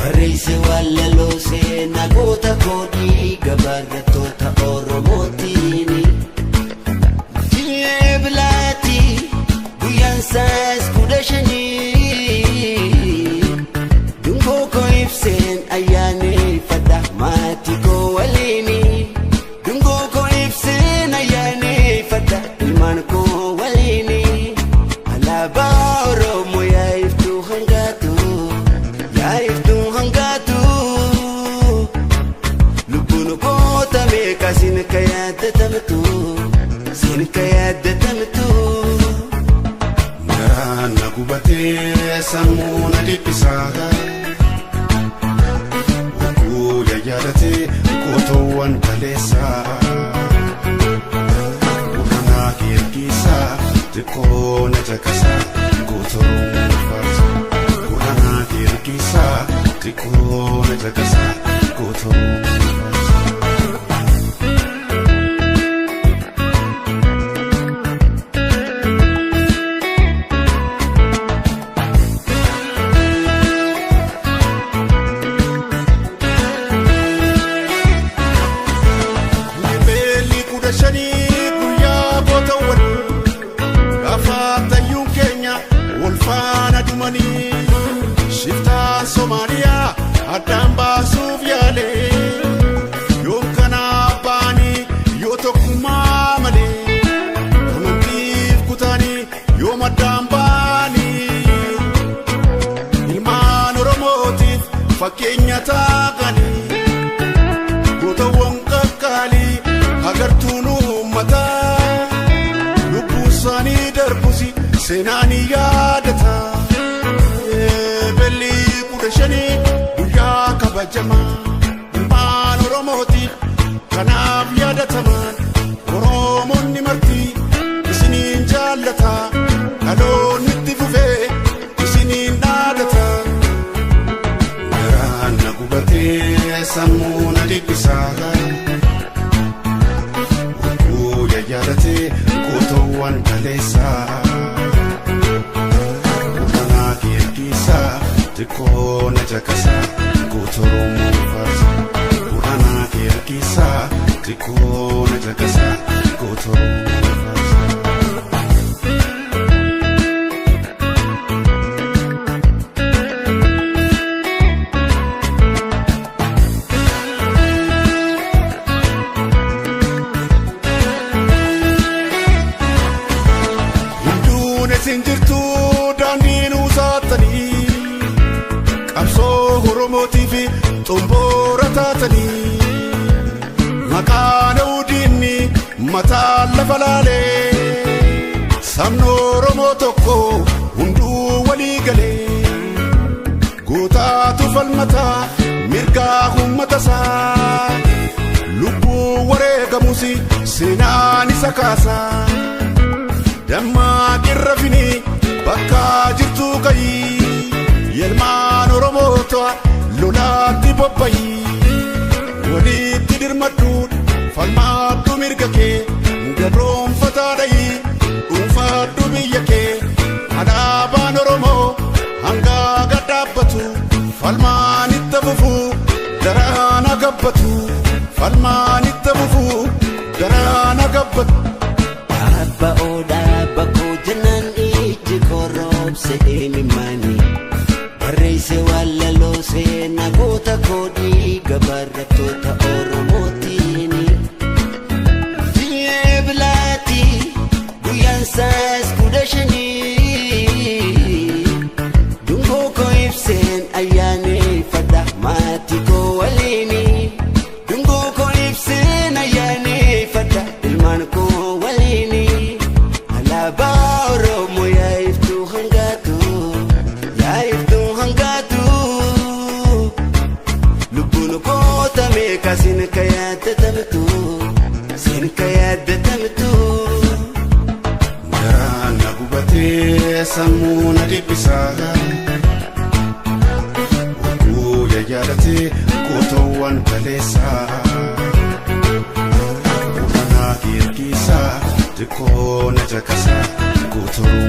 Barreesse walaloo seenaa goota koodii gabaarrattoota Oromootiin. Jilee bilaati guyyaan saas 15. Dungoo koo ibseen ayyaaneffadha maatii koo waliini. Dungoo koo ibseen ayyaaneffadha ilmaan koo waliini. Alaabaa Oromoo yaa iftuu hangaatu, yaa iftuu hangaatu. Lubbuun goota meeqa siin ka yaadatamtu, siin ka yaadatamtu. Garaan na gubatee sammuu na dhiphisaa. Oguu yaadatee gootoowwan kaleessaa. Gurra keerkisaa xiqqoo na caqasaa goota Oromoo faarsa. Gurra keerkisaa xiqqoo na caqasaa goota Oromoo faarsa. Beelli 15 guyyaa gootawwan gaafa tayyuun keenya wal faana dhumanii shiftaa Somaaliyaa addaan baasuuf yaale yoom kanaa baanii yoo tokkummaa malee amantiif kutaanii yoom addaan baanii ilmaan Oromootiif fakkeenya taaqanii. Gootawwan qaqqaalii agartuun uummataa lubbuu isaanii darbus seenaan yaadata. Beelli 15 guyyaa kabajamaa ilmaan Oromootiif kanaaf yaadatamaan Oromoonni marti isiniin jaallata dhaloonni itti fufee isiniin dhaadata. Garaan na gubatee sammuu na dhiphisaa. Oguu yaadatee gootawwan kaleessaa. Gurra keerkisaa xiqqoo na caqasaa goota Oromoo faarsa. Gurra keerkisaa xiqqoo na caqasaa goota Oromoo faarsa. Hunduun isin jirtu daandii nuusaattanii qabsoo Oromootiif xomboora taatanii maqaan diinni mataa lafa laalee sabni Oromoo tokko hunduu walii galee gootaatu falmataa mirgaa uummata isaa lubbuu wareegamus seenaan isa kaasaa. Dammaa qirrafini bakka jirtu ka'ii yelmaan Oromoota lolaatti bobba'ii walitti dirmadhu falmaadhu mirga kee gabroonfataa dha'ii dhuunfaadhu biyya kee alaabaan Oromoo hangaa gad dhaabbatu falmaan itti fufu daraana gabbatu falmaan itti fufu daraana gabbatu. Dhaabba oodhaa koo jennaan ijji korroobse imimmaani. Barreesse walaloo seenaa goota koodii gabaarrattoota Oromootiin. Jilee bilaati guyyaan saas 15. Dungoo koo ibseen ayyaaneffadha maatii koo waliini. Dungoo koo ibseen ayyaaneffadha ilmaan koo waliini. Alaabaa Oromoo yaa iftuu hangaatu, yaa iftuu hangaatu. Lubbuun goota meeqa siin ka yaadatamtu, siin ka yaadatamtu. Garaan na gubatee sammuu na dhiphisaa. Oguu yaadatee gootawwan kaleessaa. Gurra keerkisaa xiqqoo na caqasaa goota Oromoo.